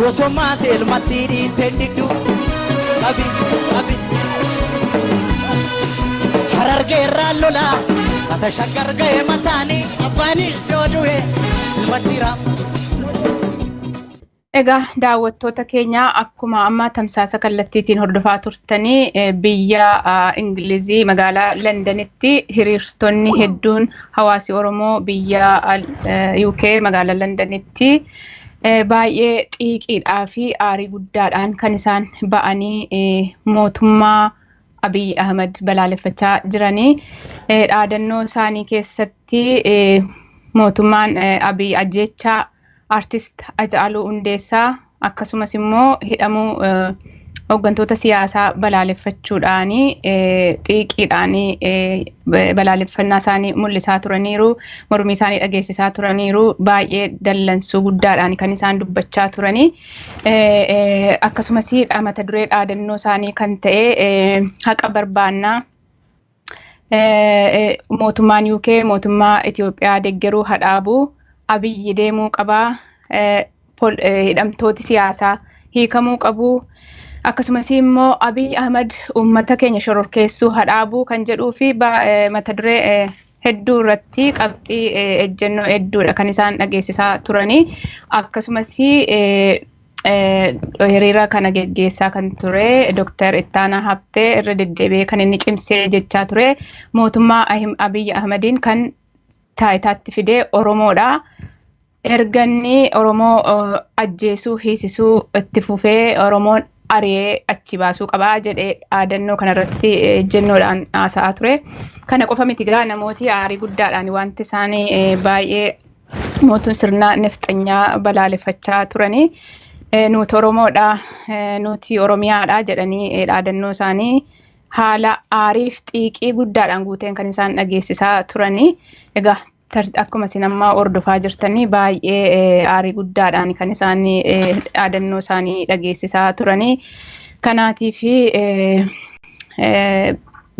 Osoma selmatti dhiiteen diddu qabi qabi. Harargeerraa lola ata shaggar ga'e mataanii abbaanis yoo du'e ilmatti raamma. Egaa daawwattoota keenya, akkuma amma tamsaasa kallattiitiin hordofaa turtanii, biyya Ingilizii magaalaa Londanitti hiriirtonni hedduun hawaasi Oromoo biyya UK magaalaa Londanitti baay'ee xiiqiidhaa fi aarii guddaadhaan kan isaan ba'anii mootummaa Abiy Ahmed balaaleffachaa jiranii. Dhaadannoo isaanii keessatti mootummaan Abiy ajjeechaa Artist Hacaaluu Hundeessaa akkasumas immoo hidhamuu hooggantoota siyaasaa balaaleffachuudhaan xiiqiidhaan balaaleffannaa isaanii mul'isaa turaniiru. Mormii isaanii dhageessisaa turaniiru. Baay'ee dallansuu guddaadhaan kan isaan dubbachaa turanii. Akkasumas mata duree dhaadannoo isaanii kan ta'e haqa barbaannaa. Mootummaan UK mootummaa Itoophiyaa deeggaruu hadhaabuu, Abiyyi deemuu qabaa, hidhamtooti siyaasaa hiikamuu qabu, akkasumas immoo Abiy Ahmad uummata keenya shororkeessuu hadhaabuu kan jedhuu fi mata duree hedduu irratti qabxii ejjennoo hedduudha kan isaan dhageessisaa turanii. Akkasumas hiriira kana geggeessaa kan ture Dr. Ittaanaa Habtee irra deddeebi'ee kan inni cimsee jechaa ture, mootummaa Abiy Ahmadiin kan taayitaatti fidee Oromoodha. Erga inni Oromoo ajjeesuu hiisisuu itti fufee Oromoon ari'ee achi baasuu qabaa jedhee dhaadannoo kanarratti ejjennoodhaan haasa'aa ture. Kana qofa miti gaa, namooti aarii guddaadhaan wanti isaan baay'ee mootummaa sirna nefxanyaa balaaleffachaa turanii, nuti Oromoodha, nuti Oromiyaadha jedhanii dhaadannoo isaanii haala aariif xiiqii guddaadhaan guuteen kan isaan dhageessisaa turanii. Egaa akkuma isin amma hordofaa jirtanii baay'ee aarii guddaadhaan kan isaan dhaadannoo isaanii dhageessisaa turanii. Kanaatiif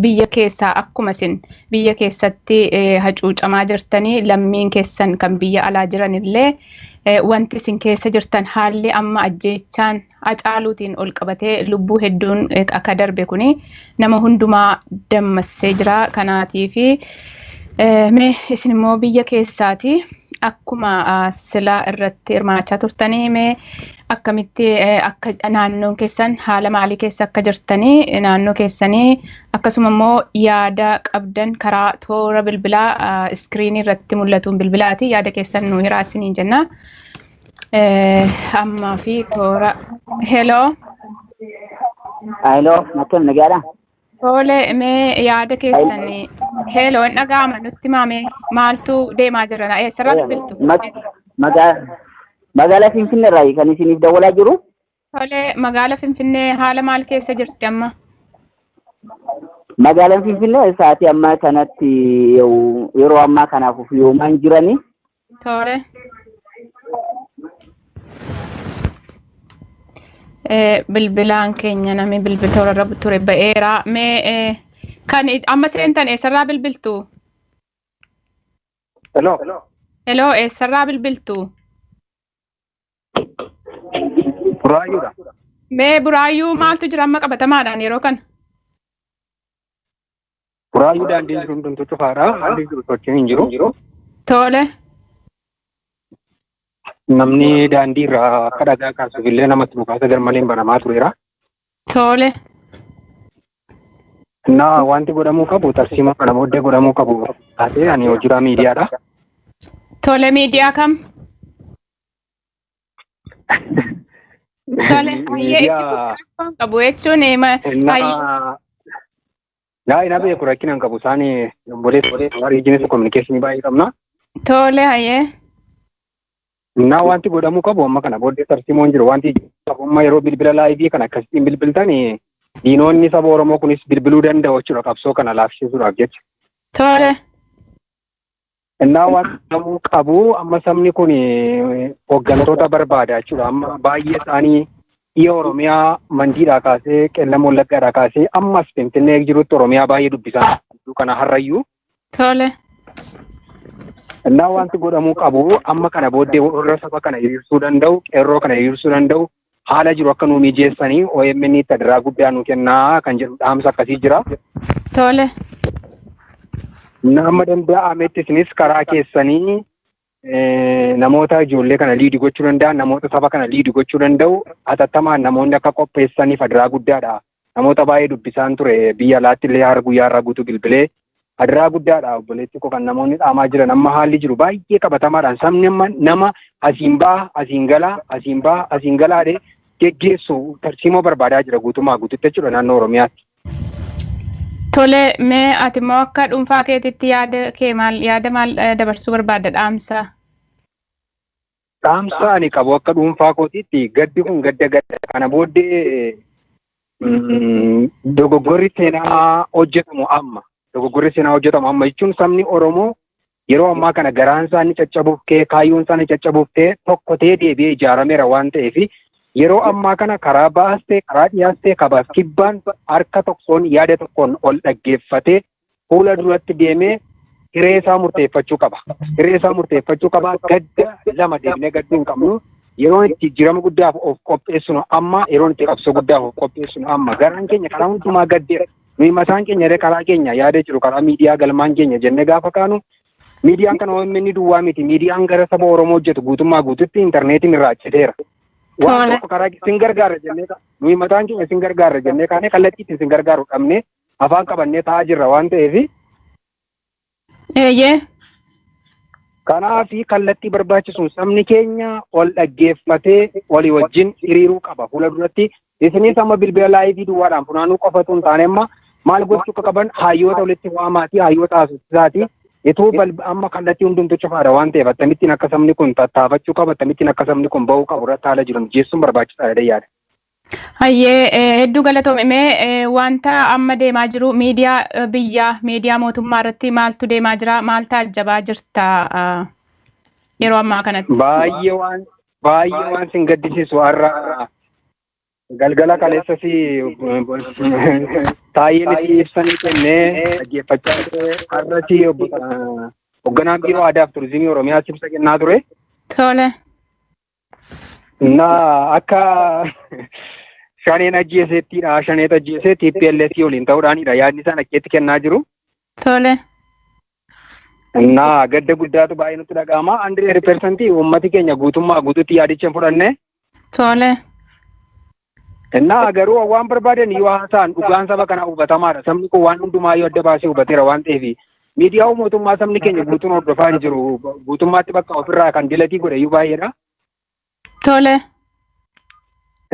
biyya keessaa akkuma isin biyya keessatti hacuucamaa jirtanii, lammiin keessan kan biyya alaa jiran illee wanti isin keessa jirtan, haalli amma ajjeechaan Hacaaluutiin ol qabatee lubbuu hedduun akka darbe kuni nama hundumaa dammassee jira. Kanaatiif mee isin immoo biyya keessaati akkuma silaa irratti hirmaachaa turtanii, mee akkamitti akka naannoon keessan haala maalii keessa akka jirtanii, naannoo keessanii, akkasuma immoo yaada qabdan karaa toora bilbilaa iskiriinii irratti mul'atuun bilbilaati yaada keessan nu hiraa isiniin jenna. Ammaa fi toora. Hello. Hello, akkam, nagaadha? Tole, mee yaada keessan. Hello, hin dhaga'ama, nutti himame, maaltu deemaa jira? Eessarraa bilbiltu? Magaalaa Finfinnee irraa kan isiniif dawwalaa jiru. Tole, magaala Finfinnee haala maal keessa jirti amma? Magaalaan Finfinnee sa'aatii ammaa kanatti yeroo ammaa kanaaf of yoomaan jirani. Tole. Bilbilaan keenya namni bilbil toora irra ture ba'eera. Mee kan amma seentan eessarraa bilbiltu? Hello. Hello, eessarraa bilbiltu? Buraayyuudha. Mee Buraayyuu maaltu jira amma qabatamaadhaan yeroo kana? Buraayyuu daandiin jiru hundumtuu cufaadha. Haalli jiru sochiin hin jiru. Tole. Namni daandii irraa akka dhagaa kaasuuf illee namatti mukaasa garmaleen banamaa tureera. Tole. Innaa wanti godhamuu qabu, tarsiima kana booddee godhamuu qabu taatee, ani hojiraa miidiyaadha. Tole, miidiyaa kam? Tole, hayyee, itti Miidiyaa fufuu qabu jechuun hayyee. Innaa yaa ina beeku rakkina hin qabu, isaan obboleessa riijinis kominikeeshinii baay'ee qabna. Tole, hayyee. Innaa wanti godhamuu qabu amma kana booddee tarsiimoon jiru, wanti qabu amma yeroo bilbila live kana akkasittiin bilbiltan diinonni saba Oromoo kunis bilbiluu danda'u jechuudha, qabsoo kana laafsisuudhaaf jecha. Tole. Innaa wanti godhamuu qabu amma sabni kun hooggantoota barbaada jechuudha. Amma baay'ee isaanii dhiya Oromiyaa Mandiidhaa kaasee, Qeellam Wallaggaadhaa kaasee ammas Finfinnee jirutti Oromiyaa baay'ee dubbisaa jiru kana har'ayyuu. Tole. Innaa wanti godhamuu qabu amma kana booddee warra saba kana hiriirsuu danda'u, qeerroo kana hiriirsuu danda'u, haala jiru akka nuu mijeessanii OMN itti adiraa guddaa nuu kennaa kan jedhu dhaamsa akkasii jira. Tole. Amma danda'ametti isinis karaa keessanii namoota ijoollee kana liidi gochuu danda'an, namoota saba kana liidi gochuu danda'u, hatattamaan namoonni akka qopheessaniif adiraa guddaadha. Namoota baay'ee dubbisaan ture biyya alaatti illee har'a guyyaa irraa guutuu bilbilee adiraa guddaadha obboleessi koo kan namoonni dhaamaa jiran amma haalli jiru baay'ee qabatamaadhaan sabni amma nama asiin ba'a asiin galaa asiin ba'a asiin galaadhe geggeessu tarsiimoo barbaadaa jira guutummaa guututti jechuudha naannoo Oromiyaatti. Tole, mee ati immoo akka dhuunfaa keetitti yaada kee maal yaada maal dabarsuu barbaadda dhaamsa? Dhaamsa ani qabu akka dhuunfaa kootiitti gaddi kun gadda gadda kana booddee dogoggorri seenaa hojjetamu amma dogoggorri seenaa hojjetamu amma jechuun sabni Oromoo yeroo ammaa kana garaan isaanii caccabuuf ka'e kaayyoon isaanii caccabuuf ka'e tokko ta'ee deebi'ee ijaarameera waan ta'eef yeroo ammaa kana karaa ba'aas ta'e karaa dhiyaas ta'e kabaaf kibbaan harka tokkoon yaada tokkoon ol dhaggeeffatee fuula duratti deemee hiree isaa murteeffachuu qaba. Hiree isaa murteeffachuu qaba. Gadda lama deebinee gadduu hin qabnu. Yeroo itti jijjiirama guddaaf of qopheessinu amma yeroon itti qabsoo guddaaf of qopheessinu amma garaan keenya karaa hundumaa gaddeera. Nuyi mataan keenya illee karaa keenya yaada jiru karaa miidiyaa galmaan keenya jennee gaafa kaanu miidiyaan kana OMN duwwaa miti. Miidiyaan gara saba Oromoo hojjetu guutummaa guututti intarneetiin irraa citeera. Waan tokko karaa isin gargaara jennee nuyi mataan keenya isin gargaara jennee kaanee kallattii ittiin isin gargaaru qabnee afaan qabannee taa'aa jirra waan ta'eef. Eeyyee. Kanaaf kallattii barbaachisuun sabni keenya ol dhaggeeffatee walii wajjin hiriiruu qaba fuula duratti. Isinis amma bilbila laayivii duwwaadhaan funaanuu qofatu hin taane amma maal gochuu akka qaban hayyoota walitti waamaatii hayyoota haasofsiisaatii itoo amma kallattii hundumtu cufaadha waan ta'eef akkamittiin akka sabni kun tattaafachuu qaba akkamittiin akka sabni kun ba'uu qabu irratti haala jiru mijeessuun barbaachisaadha yaada. Hayyee, hedduu galatoome. Mee wanta amma deemaa jiru miidiyaa biyyaa miidiyaa mootummaa irratti maaltu deemaa jira maal taajjabaa jirta yeroo ammaa kanatti? Baay'ee waan sin gaddisiisu har'a galgala kaleessa si taa'een itti ibsanii kennee dhaggeeffachaa ture har'a si hoogganaan biiroo aadaa fi turizimii Oromiyaa ibsa kennaa ture. Tole. Na akka shaneen ajjeesettidha. Shaneet ajjeesee TPLF waliin ta'uudhaanidha yaadni isaan akkeetti kennaa jiru. Tole. Innaa gadda guddaatu baay'ee nutti dhaga'ama. 100% uummati keenya guutummaa guutuutti yaadicha hin fudhanne. Tole. Innaa garuu waan barbaadan yoo haasa'an dhugaan saba kanaa hubatamaadha. Sabni kun waan hundumaayyuu adda baasee hubateera waan ta'eef miidiyaa mootummaa sabni keenya guutuun hordofaa hin jiru. Guutummaatti bakka ofirraa kan dilatii godhe iyyuu baay'eedha. Tole.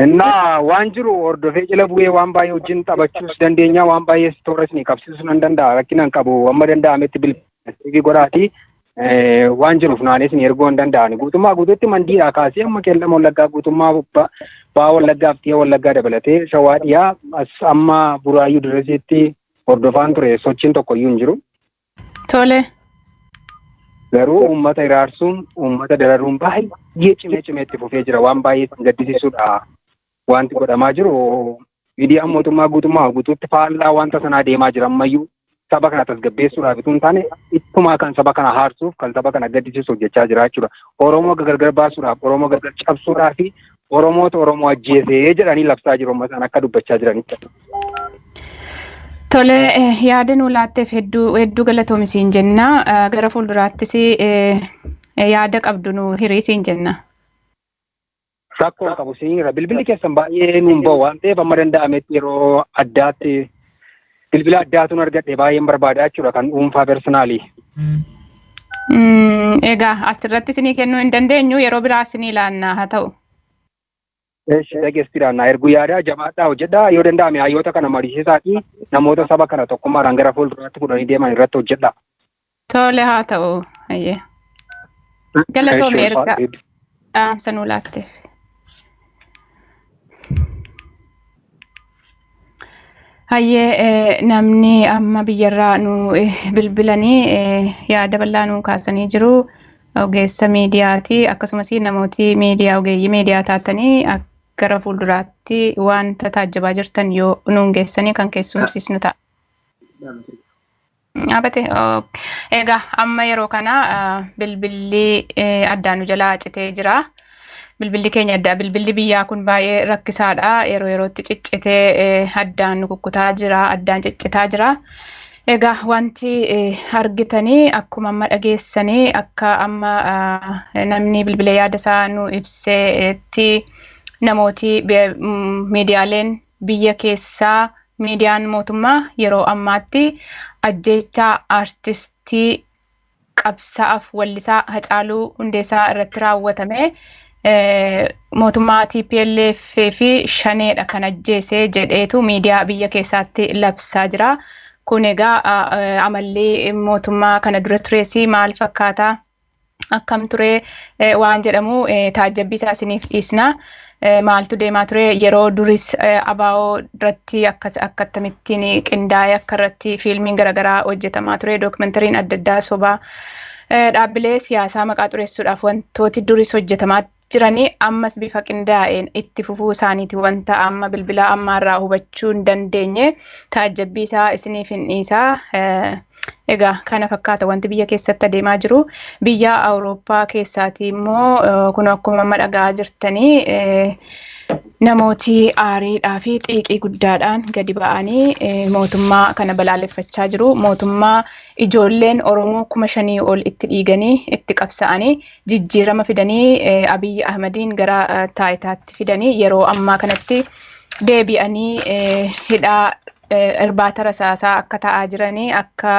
Innaa waan jiru hordofee jala bu'ee waan baay'ee wajjin taphachuus dandeenya waan baay'ee tooras ni qabsiisuu nan danda'a rakkina hin qabu amma danda'ametti bilbilaa godhaati waan jiruuf naanis ni erguu hin danda'ani guutummaa guutuutti mandiidhaa kaasee amma qeellama wallaggaa guutummaa ba'a wallaggaa fi dhiha wallaggaa dabalatee shawaa dhiyaa as amma buraayyuu dirresiitti hordofaan ture sochiin tokko iyyuu hin jiru. Tole. Garuu uummata iraarsuun uummata dararuun baay'ee cimee cimee itti fufee jira waan baay'ee gaddisiisudha. Wanti godhamaa jiru miidiyaan mootummaa guutummaa guutuutti faallaa wanta sanaa deemaa jira ammayyuu saba kana tasgabbeessuudhaaf itoo hin taane ittumaa kan saba kana haarsuuf kan saba kana gaddisiisu hojjechaa jira jechuudha. Oromoo gargar baasuudhaaf Oromoo gargar cabsuudhaaf fi Oromoota Oromoo ajjeesee jedhanii labsaa jiru amma isaan akka dubbachaa jiranitti. Tole, yaada nuu laatteef hedduu hedduu galatoomi siin jenna. Gara fuulduraattis yaada qabdu nu hirii siin jenna. Rakkoo qabu siiniirra bilbilli keessan baay'ee nuun bahu waan ta'eef amma danda'ametti yeroo addaatti bilbila addaatuun argadhe baay'een barbaada jechuudha kan dhuunfaa personal. Egaa asirratti isinii kennuu hin dandeenyu yeroo biraa isinii laanna haa ta'u. Eeshi dhageessiidhaan na erguu yaada jabaadhaa hojjedhaa yoo danda'ame hayyoota kana mariisisaa fi namoota saba kana tokkummaadhaan gara fuulduraatti fudhanii deeman irratti hojjedhaa. Tole haa ta'u. Hayyee. Galatoome erga dhaamsa nuu laatteef. Hayyee, namni amma biyyarraa nu bilbilanii yaada bal'aa nu kaasanii jiru. Ogeessa miidiyaati akkasumas namooti miidiyaa ogeeyyii miidiyaa taatanii gara fuulduraatti wanta taajjabaa jirtan yoo nuun geessanii kan keessumsiisnu ta'a. Dhaabate. Egaa amma yeroo kana bilbilli addaan nu jalaa citee jira. Bilbilli keenya addaa bilbilli biyyaa kun baay'ee rakkisaadha. Yeroo yerootti ciccitee addaan nu kukkutaa jira, addaan ciccitaa jira. Egaa wanti argitanii akkuma amma dhageessanii akka amma namni bilbilee yaada isaa nu ibseetti namooti miidiyaaleen biyya keessaa miidiyaan mootummaa yeroo ammaatti ajjeechaa aartistii qabsaa'aaf wallisaa Hacaaluu Hundeessaa irratti raawwatame mootummaa TPLF fi shaneedha kan ajjeese jedheetu miidiyaa biyya keessaatti labsaa jira. Kun egaa amalli mootummaa kana dura tures maal fakkaata? Akkam ture waan jedhamu taajjabbii isaa isiniif dhiisna. Maaltu deemaa ture yeroo duris ABO irratti akkamittiin qindaa'ee akka irratti fiilmiin garaagaraa hojjetamaa ture, dookumentariin adda addaa sobaa dhaabbilee siyaasaa maqaa xureessuudhaaf wantooti duris hojjetamaa jiranii ammas bifa qindaa'een itti fufuu isaaniiti wanta amma bilbila ammaarraa hubachuu hin dandeenye taajjabbii isaa isiniif hin dhiisaa. Egaa kana fakkaata wanti biyya keessatti adeemaa jiru. Biyya Awurooppaa keessaati immoo kun akkuma amma dhaga'aa jirtanii namooti aariidhaa fi xiiqii guddaadhaan gadi ba'anii mootummaa kana balaaleffachaa jiru. Mootummaa ijoolleen Oromoo 5,000 ol itti dhiiganii itti qabsa'anii jijjiirama fidanii Abiyyi Ahmadiin gara taayitaatti fidanii yeroo ammaa kanatti deebi'anii hidhaa irbaata rasaasaa akka ta'aa jiranii, akka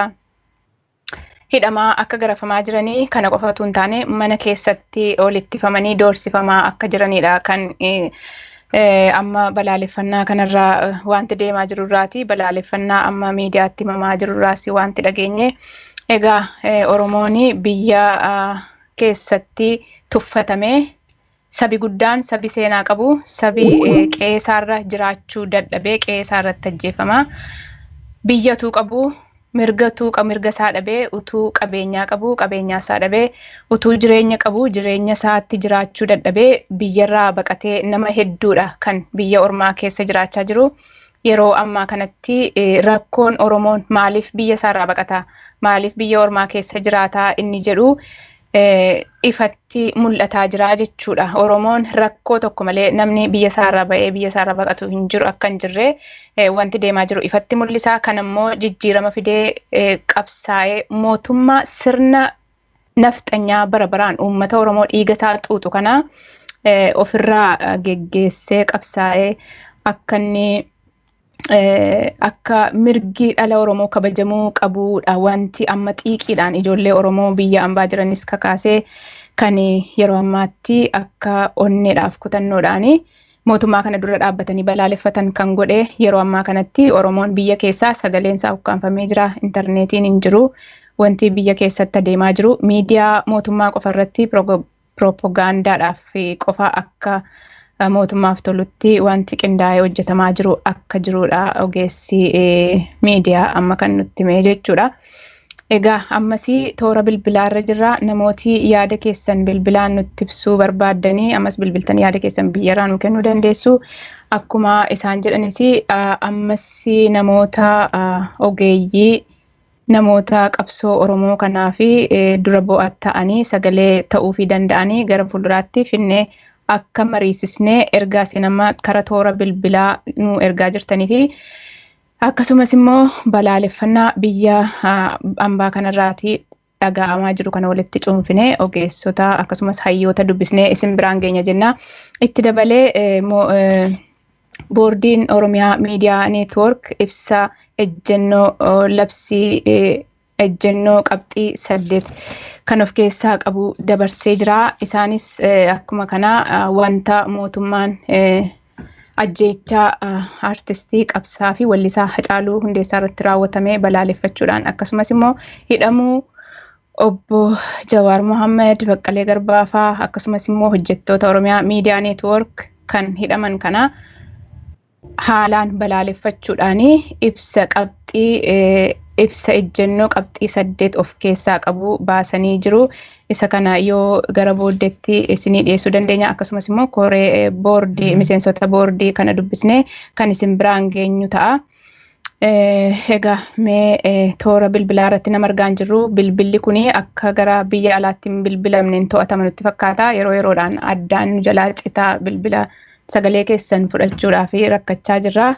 hidhamaa, akka garafamaa jiranii, kana qofatu hin taane mana keessatti olittifamanii doorsifamaa akka jiranidha kan amma balaaleffannaa kanarraa wanti deemaa jirurraati, balaaleffannaa amma miidiyaatti himamaa jirurraas wanti dhageenye. Egaa Oromoon biyya keessatti tuffatamee, sabi guddaan, sabi seenaa qabu, sabi qe'eesaarra jiraachuu dadhabee qe'eesaarratti ajjeefama. Biyyatuu qabu, mirgatuu mirga isaa dhabee, utuu qabeenyaa qabu qabeenyaa isaa dhabee, utuu jireenya qabu jireenya isaatti jiraachuu dadhabee biyyarraa baqatee nama hedduudha kan biyya ormaa keessa jiraachaa jiru. Yeroo ammaa kanatti rakkoon Oromoon maaliif biyya isaarraa baqata, maaliif biyya ormaa keessa jiraataa inni jedhu ifatti mul'ataa jira jechuudha. Oromoon rakkoo tokko malee namni biyya isaarraa ba'ee biyya isaarraa baqatu hin jiru akka hin jirre wanti deemaa jiru ifatti mul'isa. Kan ammoo jijjiirama fidee qabsaa'ee mootummaa sirna nafxanyaa bara baraan uummata Oromoo dhiiga isaa xuuxu kana ofirraa geggeessee qabsaa'ee akka inni akka mirgi dhala Oromoo kabajamuu qabudha wanti amma xiiqiidhaan ijoollee Oromoo biyya ambaa jiranis kakaasee kan yeroo ammaatti akka onneedhaaf kutannoodhaan mootummaa kana dura dhaabbatanii balaaleffatan kan godhe. Yeroo ammaa kanatti Oromoon biyya keessaa sagaleen isaa ukkaanfamee jira, intarneetiin hin jiru, wanti biyya keessatti adeemaa jiru miidiyaa mootummaa qofa irratti piroopagaandaadhaaf qofa akka mootummaaf tolutti wanti qindaa'ee hojjetamaa jiru akka jirudha ogeessi miidiyaa amma kan nutti hime jechuudha. Egaa ammasii toora bilbilaarra jirra. Namooti yaada keessan bilbilaan nutti ibsuu barbaaddanii ammas bilbiltanii yaada keessan biyyarraa nu kennuu dandeessu. Akkuma isaan jedhanis ammas namoota ogeeyyii, namoota qabsoo Oromoo kanaa fi dura bu'aa ta'anii sagalee ta'uufii danda'anii gara fuulduraatti finnee akka mariisisnee ergaa isin amma kara toora bilbilaa nu ergaa jirtanii fi akkasumas immoo balaaleffannaa biyya ambaa kanarraati dhaga'amaa jiru kana walitti cuunfinee ogeessota akkasumas hayyoota dubbisnee isin biraan geenya jenna. Itti dabalee boordiin Oromiyaa Miidiyaa Neetwoork ibsa ejjennoo labsii ejjennoo qabxii 8 kan of keessaa qabu dabarsee jira. Isaanis akkuma kana wanta mootummaan ajjeechaa aartistii qabsaa fi wallisaa Hacaaluu Hundeessaa irratti raawwatame balaaleffachuudhaan, akkasumas immoo hidhamuu obbo Jawaar Mohaammed, Baqqalee Garbaa fa'aa, akkasumas immoo hojjettoota Oromiyaa Miidiyaa Neetwoork kan hidhaman kana haalaan balaaleffachuudhaan ibsa qabxii ibsa ejjennoo qabxii 8 of keessaa qabu baasanii jiru. Isa kana yoo gara booddeetti isinii dhiyeessuu dandeenya. Akkasumas immoo koree boordii, miseensota boordii kana dubbisnee kan isin biraan geenyu ta'a. Egaa mee toora bilbilaa irratti nama argaa hin jirru. Bilbilli kun akka gara biyya alaatti hin bilbilamne hin to'atama nutti fakkaata. Yeroo yeroodhaan addaan nu jalaa citaa bilbila sagalee keessan fudhachuudhaaf rakkachaa jirra.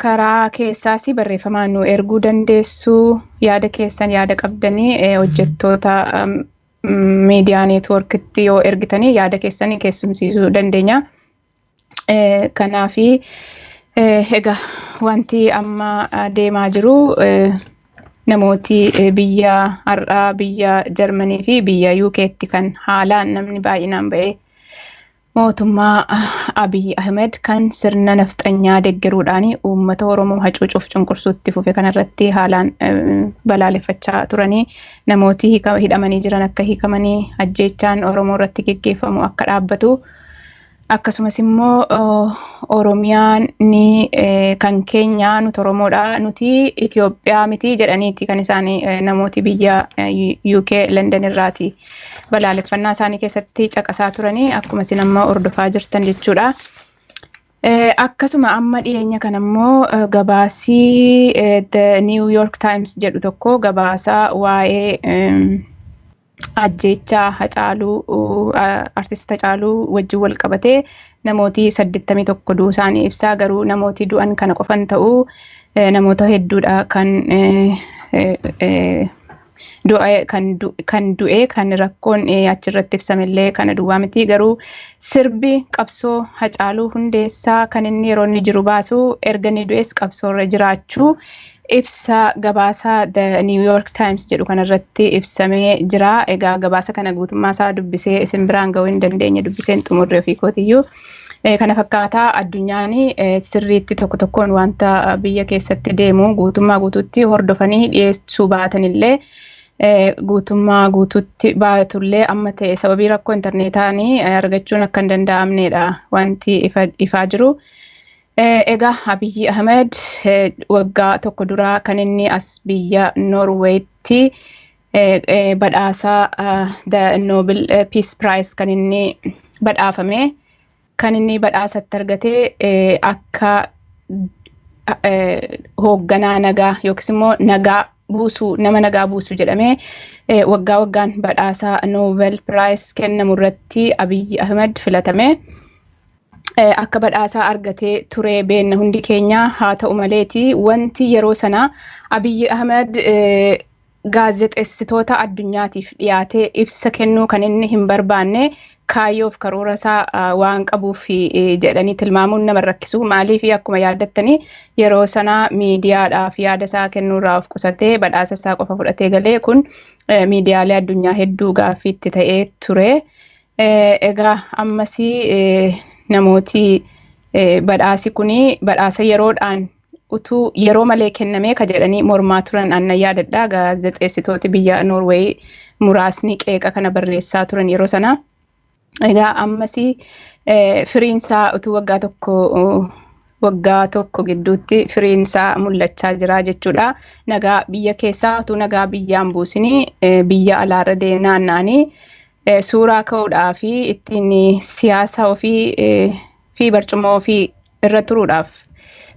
Karaa keessaas barreeffamaan nu erguu dandeessu. Yaada keessan, yaada qabdanii hojjettoota miidiyaa neetwoorkitti yoo ergitanii yaada keessan keessumsiisuu dandeenya. Kanaafi egaa wanti amma deemaa jiru namooti biyya har'aa biyya Jarmanii fi biyya UK'tti kan haalaan namni baay'inaan ba'ee mootummaa Abiy Ahmed kan sirna nafxanyaa deeggaruudhaan uummata Oromoo hacuucuuf cunqursuutti fufe kanarratti haalaan balaaleffachaa turanii, namooti hidhamanii jiran akka hiikamanii, ajjeechaan Oromoo irratti geggeeffamu akka dhaabbatu, akkasumas immoo Oromiyaan ni kan keenya, nuti Oromoodha, nuti Itoophiyaa miti jedhaniiti kan isaan namooti biyya UK London irraati balaaleffannaa isaanii keessatti caqasaa turanii, akkuma isin amma hordofaa jirtan jechuudha. Akkasuma amma dhiyeenya kana immoo gabaasii The New York Times jedhu tokko gabaasa waa'ee ajjeechaa Hacaaluu, artist Hacaaluu wajjin wal qabatee namooti 81 du'uu isaanii ibsaa. Garuu namooti du'an kana qofan ta'uu, namoota hedduudha kan du'e, kan du'e kan rakkoon achirratti ibsamellee kana duwwaa miti. Garuu sirbi qabsoo Hacaaluu Hundeessaa kan inni yeroo inni jiru baasu, erga inni du'es qabsoorra jiraachuu ibsa gabaasa The New York Times jedhu kanarratti ibsamee jira. Egaa gabaasa kana guutummaa isaa dubbisee isin biraan ga'uu hin dandeenye, dubbiseen xumurre ofii kootiyyuu. Kana fakkaataa addunyaan sirriitti tokko tokkoon wanta biyya keessatti deemu guutummaa guutuutti hordofanii dhiyeessuu baatanillee, guutummaa guutuutti baatullee, amma ta'e sababii rakkoo intarneetaan argachuun akka hin danda'amnedha wanti ifaa jiru. Egaa Abiyyi Ahmed waggaa tokko duraa kan inni as biyya Noorweetti badhaasa The Nobel Peace Prize kan inni badhaafame, kan inni badhaasatti argate akka hoogganaa nagaa yookiis immoo nagaa buusuu, nama nagaa buusu jedhamee waggaa waggaan badhaasa Nobel Prize kennamu irratti Abiyyi Ahmed filatame. Akka badhaasaa argatee ture beenna hundi keenya. Haa ta'u maleeti wanti yeroo sana Abiyyi Ahmed gaazexeessitoota addunyaatiif dhiyaatee ibsa kennuu kan inni hin barbaanne kaayyoof karoora isaa waan qabuuf jedhanii tilmaamuun nama rakkisu. Maaliif? Akkuma yaadattanii yeroo sana miidiyaadhaaf yaada isaa kennuurraa of qusatee badhaasa isaa qofa fudhatee galee. Kun miidiyaalee addunyaa hedduu gaaffiitti ta'ee ture. Egaa ammasii namooti badhaasi kuni badhaasa yeroodhaan utuu yeroo malee kennamee ka jedhanii mormaa turan annan yaadadha. Gaazexeessitooti biyya Noorweey muraasni qeeqa kana barreessaa turan yeroo sana. Egaa ammasii firiinsaa utuu waggaa tokko gidduutti firiinsaa mul'achaa jira jechuudha. Nagaa biyya keessaa utuu nagaa biyyaan buusinii biyya alaarra naanna'anii suuraa ka'uudhaa fi ittiin siyaasa ofii fi barcuma ofii irra turuudhaaf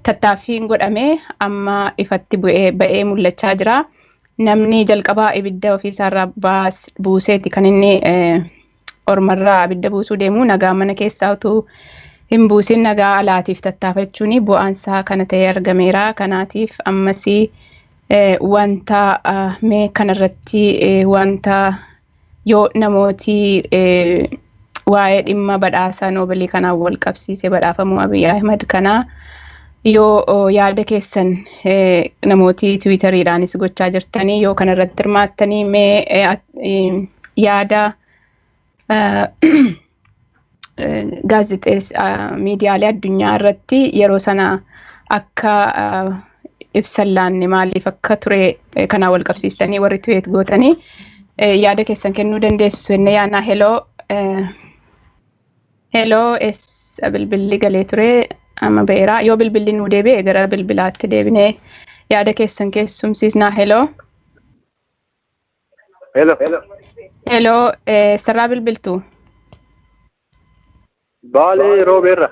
tattaaffiin godhame amma ifatti bu'ee ba'ee mul'achaa jira. Namni jalqabaa ibidda ofiisaarraa buuseeti kan inni ormarraa abidda buusuu deemu. Nagaa mana keessaa utuu hin buusin nagaa alaatiif tattaafachuun bu'aansaa kana ta'ee argameera. Kanaatiif ammasii wanta mee kanarratti wanta yoo namooti waa'ee dhimma badhaasa Noobelii kanaan wal qabsiise, badhaafamuu Abiy Ahmed kanaa yoo yaada keessan namooti tiwiitariidhaanis gochaa jirtanii, yoo kanarratti hirmaattanii, mee yaada gaazexees miidiyaalee addunyaa irratti yeroo sana akka ibsan laanne maaliif akka ture kanaan wal qabsiistanii warri tweet gootanii yaada keessan kennuu dandeessu jennee yaadna. Heloo, heloo, eessa bilbilli galee ture amma ba'eera. Yoo bilbilli nuu deebi'e gara bilbilaatti deebinee yaada keessan keessumsiisnaa. Heloo. Hello. Heloo, eessarraa bilbiltu? Baalee Roobeerra.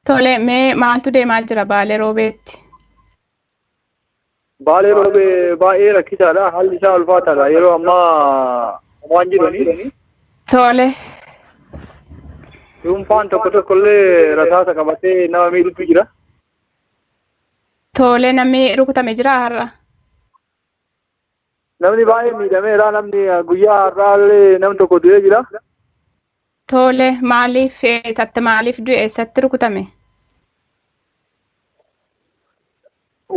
Tole, mee maaltu deemaa jira Baalee Roobeetti? Baalee Roobee baay'ee rakkisaadha. Haalli isaa ulfaataadha. Yeroo ammaa waan jiranii. Tole. Dhuunfaan tokko tokko illee rasaasa qabatee nama miidhutu jira. Tole, namni rukutame jira har'a? Namni baay'ee miidhameera. Namni guyyaa har'aa illee namni tokko du'ee jira. Tole, maaliif, eessatti, maaliif du'e, eessatti rukutame?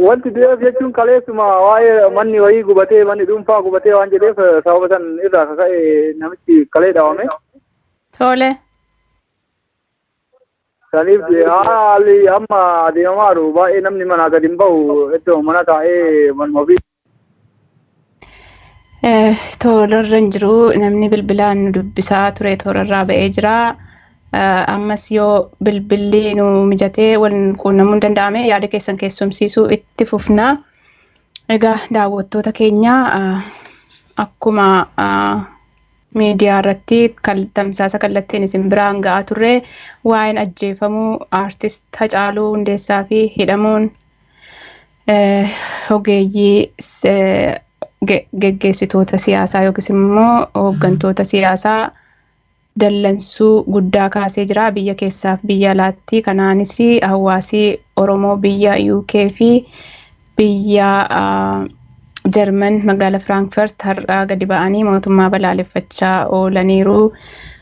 Wanti du'eef jechuun kaleessuma waa'ee manni wayii gubatee, manni dhuunfaa gubatee waan jedheef, sababa san irraa kaka'e namichi kalee dhaawame. Tole. Saniif haalli amma adeemamaa jiru baay'ee namni manaa gadi hin bahu, iddoo mana taa'ee manuma ofii. Toorarra hin jiru. Namni bilbilaan nu dubbisaa ture toorarraa ba'ee jira. Ammas yoo bilbilli nu mijatee wal quunnamuu hin danda'ame, yaada keessan keessumsiisuu itti fufna. Egaa daawwattoota keenya, akkuma miidiyaa irratti tamsaasa kallattiin isin biraan ga'aa turre, waa'een ajjeefamuu aartist Hacaaluu Hundeessaa fi hidhamuun ogeeyyii geggeessitoota siyaasaa yookiis immoo hooggantoota siyaasaa dallansuu guddaa kaasee jira biyya keessaaf biyya alaatti. Kanaanis hawaasi Oromoo biyya UK fi biyya Jarman magaalaa Firaankfurt har'aa gadi ba'anii mootummaa balaaleffachaa oolaniiru.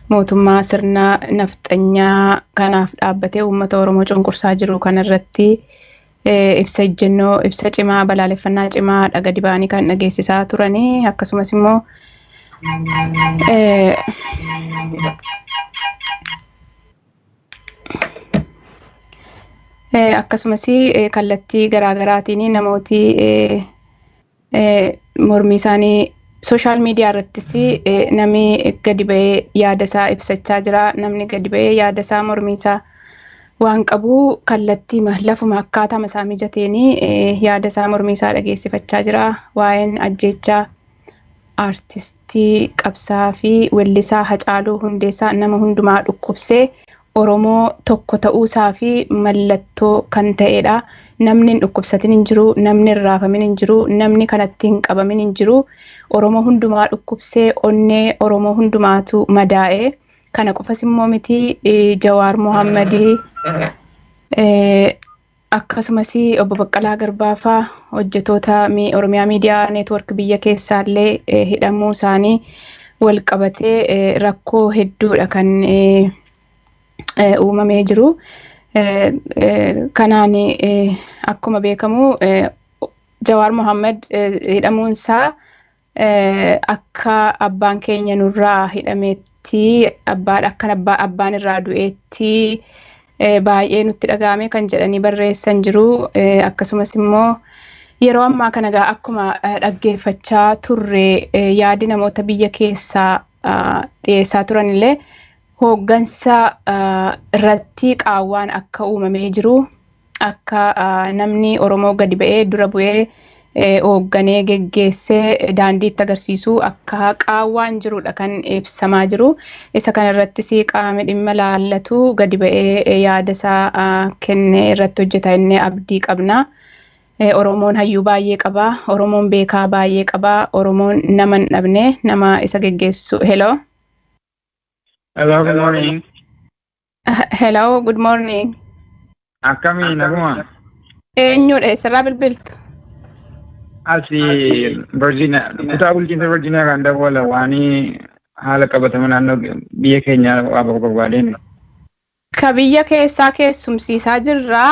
Mootummaa sirna nafxanyaa kanaaf dhaabbatee uummata Oromoo cunqursaa jiru kanarratti ibsa ejjennoo, ibsa cimaa, balaaleffannaa cimaa gadi ba'anii kan dhageessisaa turanii. Akkasumas immoo akkasumas kallattii garaagaraatiin namooti mormii isaanii social media irrattis namni gadi ba'ee yaada isaa ibsachaa jira. Namni gadi ba'ee yaada isaa, mormii isaa waan qabu kallattii lafuma akkaataa isaa mijateen yaada isaa, mormii isaa dhageessifachaa jira. Waa'een ajjeechaa aartistii qabsaa fi weellisaa Hacaaluu Hundeessaa nama hundumaa dhukkubsee Oromoo tokko ta'uusaa fi mallattoo kan ta'edha. Namni hin dhukkubsatin hin jiru, namni hin raafamin hin jiru, namni kanatti hin qabamin hin jiru. Oromoo hundumaa dhukkubsee onnee Oromoo hundumaatu madaa'e. Kana qofas immoo miti, Jawaar Mohammadii, akkasumas obbo Baqqalaa Garbaa faa, hojjetoota Oromiyaa Miidiyaa Neetwork biyya keessaallee hidhamuu isaanii wal qabatee rakkoo hedduudha kan uumamee jiru. Kanaan akkuma beekamu Jawaar Mohammad hidhamuunsaa akka abbaan keenya nurraa hidhameetti, abbaan akka abbaan irraa du'eetti baay'ee nutti dhaga'ame kan jedhanii barreessan jiru. Akkasumas immoo yeroo ammaa kana egaa akkuma dhaggeeffachaa turre, yaadi namoota biyya keessaa dhiyeessaa turan illee hooggansa irratti qaawwaan akka uumamee jiru, akka namni Oromoo gadi ba'ee dura bu'ee hoogganee geggeessee daandiitti agarsiisu akka qaawwaan jirudha kan ibsamaa jiru. Isa kanarrattis qaamni dhimma laallatu gadi ba'ee yaada isaa kennee irratti hojjeta inni abdii qabna. Oromoon hayyuu baay'ee qaba. Oromoon beekaa baay'ee qaba. Oromoon nama hin dhabne nama isa geggeessu. Hello. Hello, good morning. Hello, good morning. Akkamii, naguma? Eenyudha? Eessarraa bilbiltu? Asi Virginia, kutaa bulchiinsa Virginia kan dabala waan haala qabatama naannoo biyya keenyaa waa barbaadeen. Ka biyya keessaa keessumsiisaa jirra.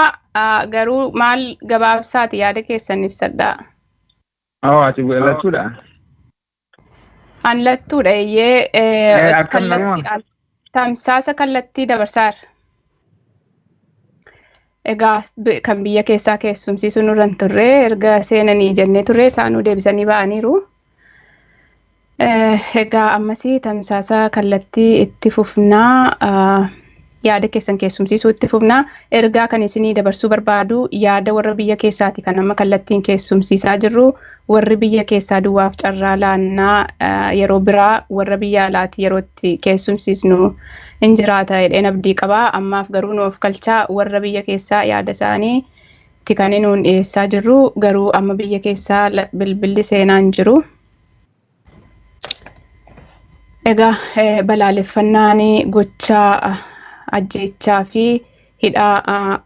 Garuu maal, gabaabsaati yaada keessan ibsadhaa. Oh, ati lattuudha? An lattuudha, eeyyee. Akkam, naguma? Tamsaasa kallattii dabarsaara. Egaa kan biyya keessaa keessumsiisuu nurra hin turre, erga seenanii jennee turre, isaanuu deebisanii ba'aniiru. Egaa ammasii tamsaasa kallattii itti fufnaa, yaada keessan keessumsiisuu itti fufnaa. Ergaa kan isinii dabarsuu barbaadu, yaada warra biyya keessaati kan amma kallattiin keessumsiisaa jirru. Warri biyya keessaa duwwaaf carraa laannaa, yeroo biraa warra biyya alaati yeroo itti keessumsiisnu hin jiraata jedheen abdii qabaa. Ammaaf garuu nu of galchaa, warra biyya keessaa yaada isaanii Ti kan nuun dhiyeessaa jirru garuu amma biyya keessaa bilbilli seenaa hin jiru. Egaa balaaleffannaan gochaa ajjeechaa fi hidhaa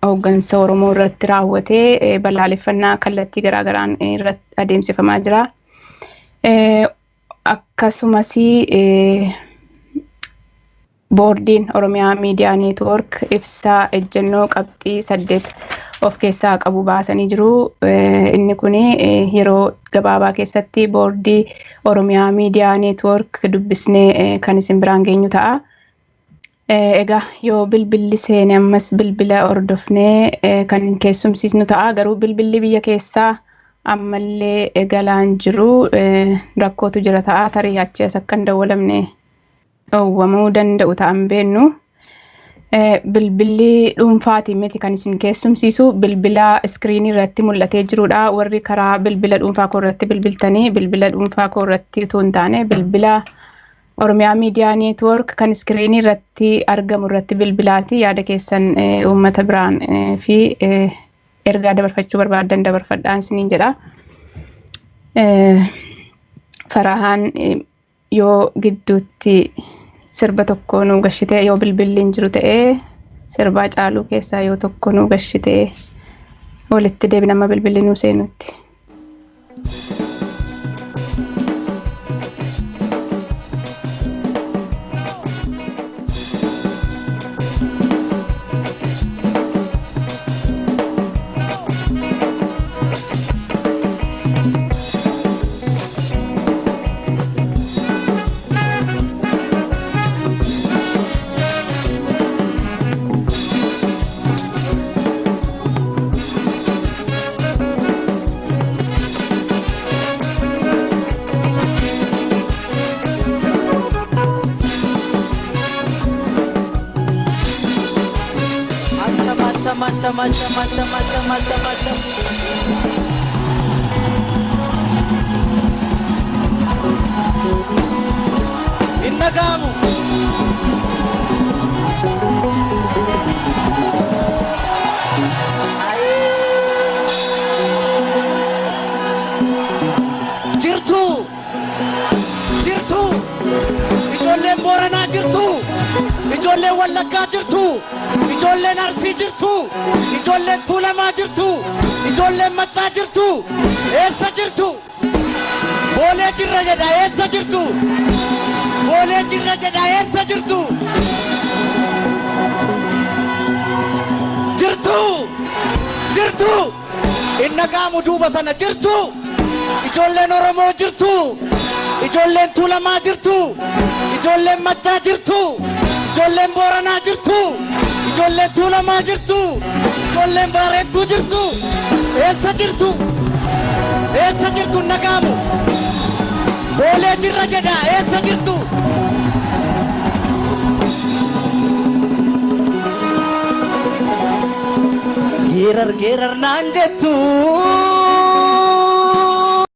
hooggansa Oromoo irratti raawwatee balaaleffannaa kallattii garaagaraan irratti adeemsifamaa jira. Akkasumas boordiin Oromiyaa Miidiyaa Neetwoork ibsaa ejjennoo qabxii 8 of keessaa qabu baasanii jiru. Inni kun yeroo gabaabaa keessatti boordii Oromiyaa Miidiyaa Neetwoork dubbisnee kan isin biraan geenyu ta'a. Egaa yoo bilbilli seene ammas bilbila hordofnee kan keessumsiisnu ta'a. Garuu bilbilli biyya keessaa ammallee galaan jiru, rakkootu jira ta'a. Tarii achi as akka hin dawwalamne dhoowwamuu danda'u ta'an beennu. Bilbilli dhuunfaatiin miti kan isin keessumsiisu, bilbila iskiriinii irratti mul'atee jirudha. Warri karaa bilbila dhuunfaa koo irratti bilbiltanii bilbila dhuunfaa koo irratti utuu hin taane bilbila Oromiyaa Miidiyaa Neetwoork kan iskiriinii irratti argamu irratti bilbilaati. Yaada keessan uummata biraan fi ergaa dabarfachuu barbaaddan dabarfadhaan isiniin jedha. Farahaan yoo gidduutti sirba tokko nuu gashitee, yoo bilbilli hin jiru ta'ee, sirbaa caaluu keessaa yoo tokko nuu gashitee walitti deebina amma bilbilli nuu seenutti. Asama, asama, asama, asama, asama, asama, asama, asama. Hin dhaga'amu. Jirtu. Jirtu. Ijoolleen Booranaa jirtu. Ijoolleen Wallaggaa jirtu. Ijoolleen Arsii jirtu. Ijoolleen Tuulamaa jirtu. Ijoolleen Maccaa jirtu. Eessa jirtu? Boolee jirra jedha, eessa jirtu? Boolee jirra jedha, eessa jirtu? Jirtu. Jirtu. Hin dhaga'amu duuba sana, jirtu. Ijoolleen Oromoo jirtu. Ijoolleen Tuulamaa jirtu. Ijoolleen Maccaa jirtu. Ijoolleen Booranaa jirtu. Ijoolleen Tuulamaa jirtu. Ijoolleen Baarentuu jirtu. Eessa jirtu? Eessa jirtu? Hin dhaga'amu. Boolee jirra jedha, eessa jirtu? Geerar geerar naan jettu.